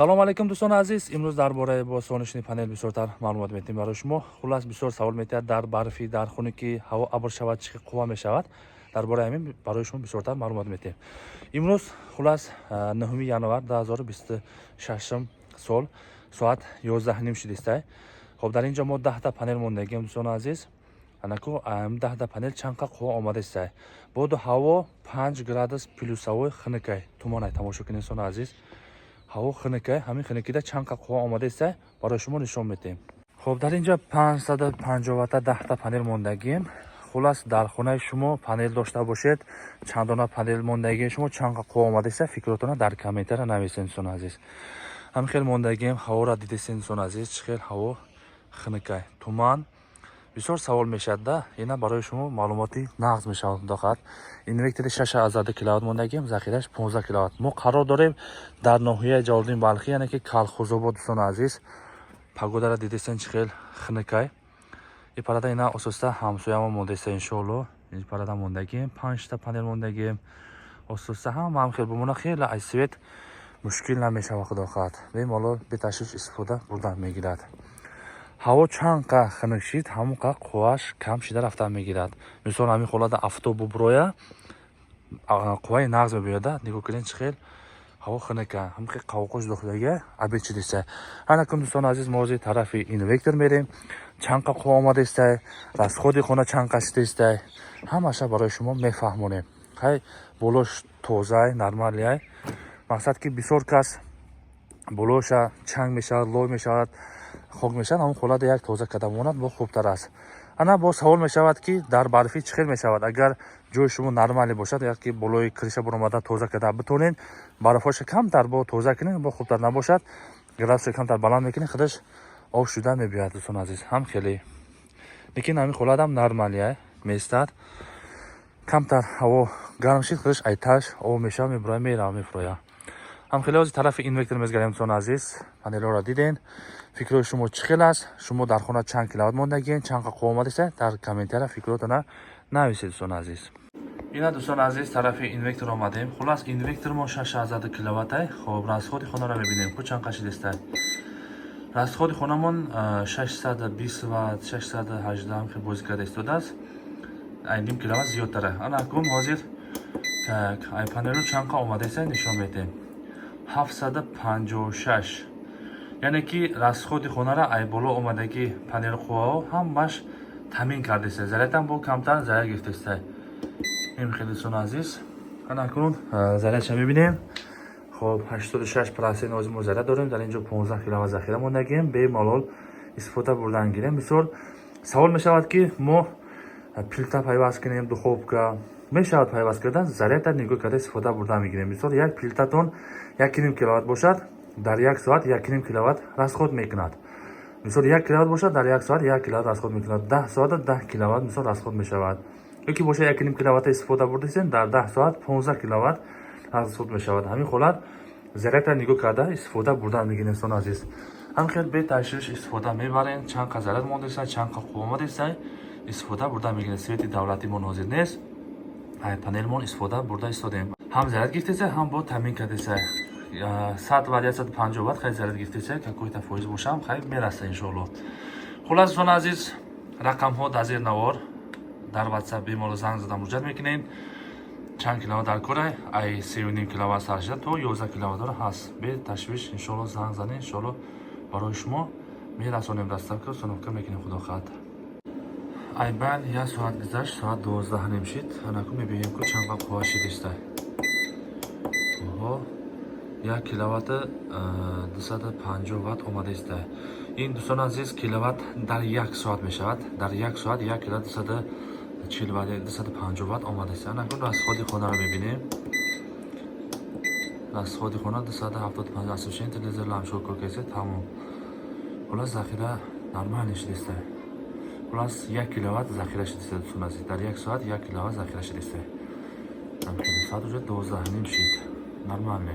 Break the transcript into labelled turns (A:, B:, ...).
A: Салому алейкум, дӯстони азиз. Имрӯз дар бораи бо солнечный панел бисёртар маълумот метиҳем барои шумо. Хуллас, бисёр савол метиҳад: дар барфӣ, дар хунукӣ ҳаво абр шавад, чӣ қувва мешавад? Дар бораи ҳамин барои шумо бисёртар маълумот метиҳем имрӯз. Хуллас, 9 январ 2026 сол, соат 11:30 шудистай. Хоб, дар ин ҷо мо 10-та панел мондагием, дӯстони азиз. Анаку 10-та панел чанд қа қувва омадастай. Боду ҳаво 5 градус плюсовой, хунукай, туманай. Тамошо кунед, дӯстони азиз, ҳаво хунукай. Ҳамин хунукида чанд қа қувва омадастай, барои шумо нишон медиҳем. Хоб, дар ин ҷо 550 ватта 10-та панел мондагием. Хуллас, дар хонаи шумо панел дошта бошед, чанд дона панел мондагии шумо, чанд қа қувва омадаста, фикротона дар комментария нависед, дӯстони азиз. Ҳамин хел мондагием. Ҳаворо дидесен, дӯстони азиз, чӣ хел ҳаво хунукай, туман. Бисёр савол мешавад да, ина барои шумо маълумоти нағз мешавад. Худоқад, инвертори 6,2 киловатт мондагием, захираш 15 киловатт. Мо қарор дорем дар ноҳияи Ҷалолиддин Балхӣ, яъне ки Калхозобод. Дӯстони азиз, погодара дидесен, чӣ хел хунукай. И парада ина ососта ҳамсоямо мондаиста, иншоалло. Ин парада мондагием, панҷта панел мондагием. Ососта ҳама ҳам хел бимона, хеле аз свет мушкил намешавад. Худоқад, бемалол, беташвиш истифода бурдан мегирад. Ҳаво чанд қа хунук шид, ҳамон қа қуввааш кам шида рафта мегирад. Мисол, ҳамин ҳолата автобу буроя, қувваи нағз мебиёда. Нигоҳ кунед, чӣ хел ҳаво хунука, ҳамин хел қавоқош дохилага обед шидиста. Ҳанакун, дӯстони азиз, мо ҳозир тарафи инвертор мерем. Чанд қа қувва омадаистай, расходи хона чанд қа шидаистай, ҳамаша барои шумо мефаҳмонем. Хай, болош тозай, нормалиай. Мақсад ки бисёр кас болоша чанг мешавад, лой мешавад, хок мешавад. Ҳамон ҳолата як тоза карда монад, бо хубтар аст. Ана боз савол мешавад, ки дар барфӣ чӣ хел мешавад? Агар ҷои шумо нормалӣ бошад, яки болои крыша буромада тоза карда битонед, барфҳоша камтар бо тоза кунед, бо хубтар. Набошад, градусша камтар баланд мекунед, худаш об шуда мебиёяд, дӯстон азиз. Ҳам хеле, лекин ҳамин ҳолатам нормалия меистад. Камтар ҳаво гарм шид, худаш айташ об мешава, мебуроя, мерава, мефуроя. Ҳам хеле ҳозир тарафи инвертор мезгарем. Дӯстони азиз, панелҳоро диден. Фикрҳои шумо чӣ хел аст? Шумо дар хона чанд киловатт мондагиен, чанд қа қувва омадаста, дар комментария фикротона нависед, дӯстони азиз. Ина, дӯстони азиз, тарафи инвертор омадем. Хуллас, инвертор мо 6,2 киловаттай. Хоб, расходи хонаро мебинем ку, чанд қа шидеста расходи хонамон: 620 ватт, 618 хел бозӣ карда истодааст, ай ним киловатт зиёдтара. Ана акун ҳозир так ай панело чанд қа омадаеста нишон медиҳем: 756. Яъне ки расходи хонара ай боло омадагӣ панели қувваҳо ҳамаш таъмин кардеста, зарядам бо камтар заряд гирифтеста. Ин хеле, дӯстони азиз. Ана акнун зарядша мебинем. Хоб, 86% ҳозир мо заряд дорем. Дар ин ҷо 15 киловатт захира мондагием, бемалол истифода бурдан гирем. Бисёр савол мешавад, ки мо плита пайваст кунем, духовка мешавад пайваст кардан? Зарядта нигоҳ карда истифода бурдан мегирем. Мисол, як плитатон 1,5 киловатт бошад, дар як соат 1,5 киловатт расход мекунад. Мисол, 1 киловатт бошад, дар як соат 1 киловатт расход мекунад. 10 соата 10 киловатт, мисол, расход мешавад. Ёки бошад, 1,5 киловатта истифода бурдасен, дар 10 соат 15 киловатт расход мешавад. Ҳамин ҳолат зарядта нигоҳ карда истифода бурдан мегирем, дӯстони азиз. Ҳамин хел беташвиш истифода мебарем. Чанд қа заряд мондаиста, чанд қа қувва омадаиста, истифода бурда мегирем. Свети давлатӣ мо ҳозир нест, ай панелмон истифода бурда истодем. Ҳам заряд гирифтеса, ҳам бо таъмин кардеса. 100 ватт, 150 ватт хай заряд гирифтеса, какой-то фоиз бошам, хай мераса, иншоалло. Хуллас, дӯстони азиз, рақамҳо дар зери навор. Дар WhatsApp бемалол занг зада муроҷиат мекунед. Чанд киловатт дар кора? Ай 3,5 киловатт сар шуда то 11 киловаттро ҳаст. Беташвиш, иншоалло, занг занед, иншоалло, барои шумо мерасонем, доставка, установка мекунем, худо хоҳад. Айбан як соат гузашт, соат 12:30 шид. Анаку мебинем ку, чанд вақт қувва шидиста. Оҳо, 1 киловатта 250 ватт омадаиста. Ин, дӯстони азиз, киловатт дар як соат мешавад. Дар як соат 1 киловатт 240 ватт, 250 ватт омадаиста. Анакун расходи хонаро мебинем. Расходи хона 275, освещение, телевизор, лампочка кор кардеста, тамом. Хуллас, захира нормально шидиста. Хуллас, 1 киловатт захира шидиста, дӯстони азиз. Дар як соат 1 киловатт захира шидиста. Соат уже 12:30 шид, нормально.